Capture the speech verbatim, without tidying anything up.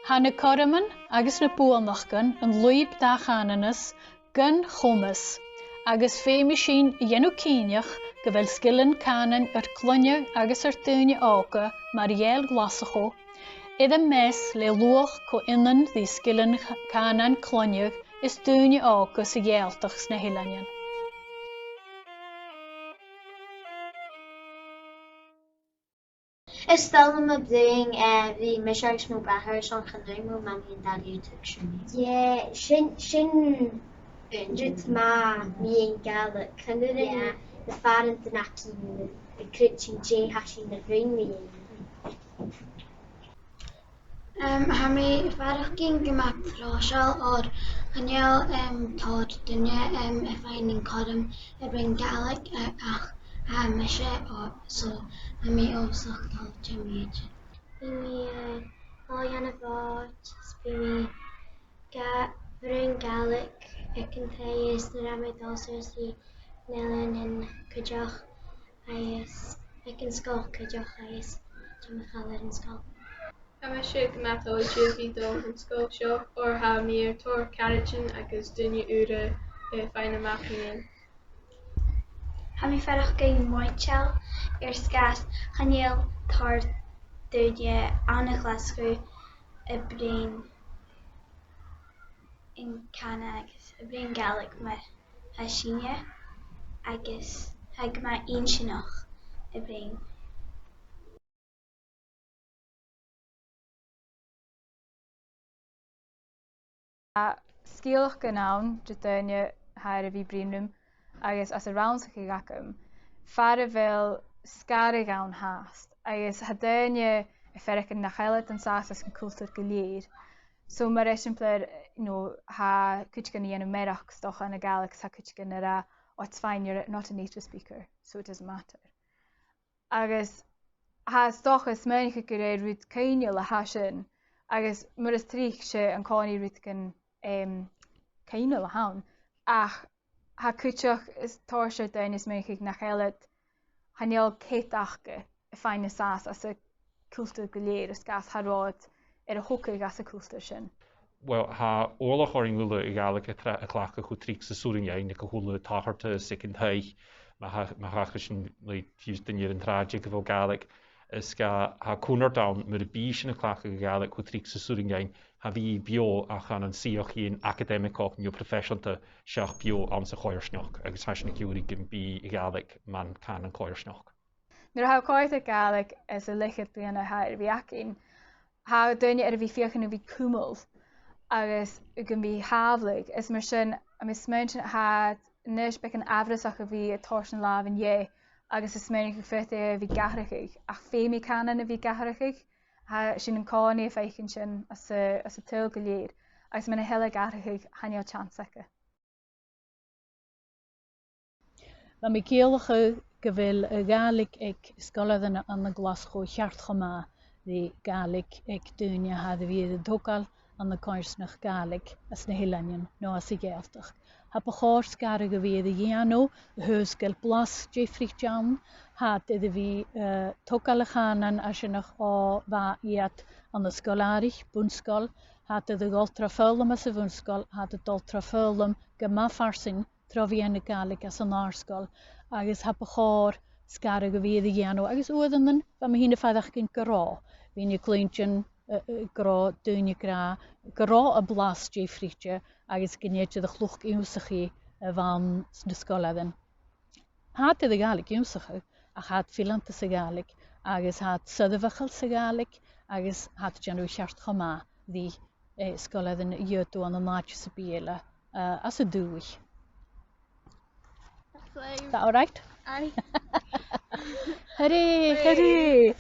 Tha na cothroman agus na buannachdan an lùib dà-chànanas gun chomas, agus feumaidh sinn a dhèanamh cinnteach gu bheil sgilean cànain ar cloinne agus ar daoine òga mar Ghàidheil Ghlaschu, air am meas le luach co-ionann ri sgilean cànain cloinne is daoine òga sa Ghàidhealtachd 's na h-Eileanan. Is toil leam a' bruidhinn, eh, ri mise agus mo bhràthair airson chan fhaigh mo mamaidh an dà-rìribh tuigse. Yeah, sin, sin aon rud math mu dheidhinn Gàidhlig. Chan urrainn, yeah, do phàrantan againn a chreidsinn dè tha sinn a' bruidhinn mu dheidhinn. Em, tha mi a' faireachdainn gu math pròiseil oir chan eil, em, tòrr daoine, em, a' faighinn an cothrom a' bruidhinn Gàidhlig, eh, ach tha mise, o, so, tha mi uabhasach toilichte mu dheidhinn. Bidh mi, eh, a' dèanamh àrd, is bidh mi ga bruidhinn Gàidhlig aig an taigh is nuair a tha mi a' dol suas dha na h-Eileanan cuideachd, agus aig an sgoil cuideachd agus tha mi a' dol air an sgoil. Tha mise gu math toilichte a bhith a' dol dhan sgoil seo, oir tha mi air tòrr caraidean agus daoine ùra, eh, faighinn a-mach mu dheidhinn. Tha mi a' faireachdainn moiteil air sgàth 's chan eil tòrr daoine ann an Glaschu a' bruidhinn an cànan agus a' bruidhinn Gàidhlig mar a tha sinne, agus tha e gu math inntinneach a' bruidhinn. Tha sgeulachdan ann de dhaoine a tha air a bhith a' bruidhinn rium, agus anns an rannsachadh agam, far a bheil sgaradh ann fhathast, agus tha daoine a' faireachdainn nach eil iad an sàs anns a' chultar gu lèir. So mar eisimpleir, you know, tha cuideigin a' dèanamh mearachd 's dòcha ann an Gàidhlig, 's tha cuideigin ag ràdh, "Oh, it's fine, you're not a native speaker, so it doesn't matter." Agus tha, 's dòcha, smaoineachadh gur e rud coibhneil a tha sin, agus mar as trice 's e an-còmhnaidh rudeigin, em, coibhneil a th' ann, ach tha cuideachd, is tòrr seòrsa daoine a' smaoineachadh nach eil iad, chan eil cead aca a' faighinn an sàs anns a' chultar gu lèir, air sgàth 's cha robh iad air a thogail anns a' chultar sin. Well, tha uallach oirnn uile a' Ghàidhlig a tha a' cleachdadh cho tric 's as urrainn dhuinn, aig a h-uile tachartas, aig an taigh, ma tha, ma thachair sinn le fiù 's duine air an t-sràid aig a bheil Gàidhlig, is ge-tà, tha cunnart ann mura bi sinn a' cleachdadh a' Ghàidhlig cho tric 's as urrainn dhuinn, cha bhi i beò ach ann an suidheachaidhean acadaimigeach no proifeiseanta, seach beò anns a' choimhearsnachd, agus tha sinn ag iarraidh gum bi a' Ghàidhlig mar chànan coimhearsnachd. Nuair a tha còir air Gàidhlig anns an leth-cheud bliadhna a tha air a bhith againn, tha daoine air a bhith a' feuchainn ri bhith cumail agus gum bi sàbhaladh. Is mar sin, tha mi a' smaointinn, tha e a-nis beagan amharasach a bhith a' toirt an làmh an dèidh agus a' smaoineachadh faod e a bhith ag atharrachadh, ach feumaidh cànan a bhith ag atharrachadh. Tha sinn an-còmhnaidh a' faicinn sin anns a', anns an t-saoghal gu lèir, agus mura h-eil e ag atharrachadh, chan eil teans aige. Bha mi a' ciallachadh gu bheil a' Ghàidhlig aig sgoilearan ann an Glaschu cheart cho math ri Gàidhlig aig daoine a tha air a bhith air an togail ann an coimhearsnachd Ghàidhlig anns na h-Eileanan no anns a' Ghàidhealtachd. Tha bu chòir sgaradh a bhith air a dhèanamh, a thaobh 's gu bheil blas diofraichte ann, tha iad air a bhith, eh, togail a' chànain a-sineach o bha iad ann an sgoil-àraich, bun-sgoil, tha iad air a dhol tro fhoghlam anns a' bhun-sgoil, tha iad a' dol tro fhoghlam gu math farsaing tro mheadhan na Gàidhlig anns an àrd-sgoil, agus tha bu chòir sgaradh a bhith air a dhèanamh, agus uaireannan, bha mi fhìn a' faireachdainn gun robh, bhithinn a' cluinntinn, eh, eh, gun robh daoine ag ràdh gun robh am blas diofraichte agus gun tèid air a' chluich ionnsachaidh a bh' ann sna sgoilearan. Tha iad air a' Ghàidhlig ionnsachadh, ach tha iad fileanta sa Ghàidhlig, agus tha iad soirbheachail sa Ghàidhlig, agus tha iad a' dèanamh a cheart cho math ri, eh, sgoilearan a dh'fhaodadh ann an àite sam bith eile, eh, anns an dùthaich. Is that all right? Aye. Hooray, hooray.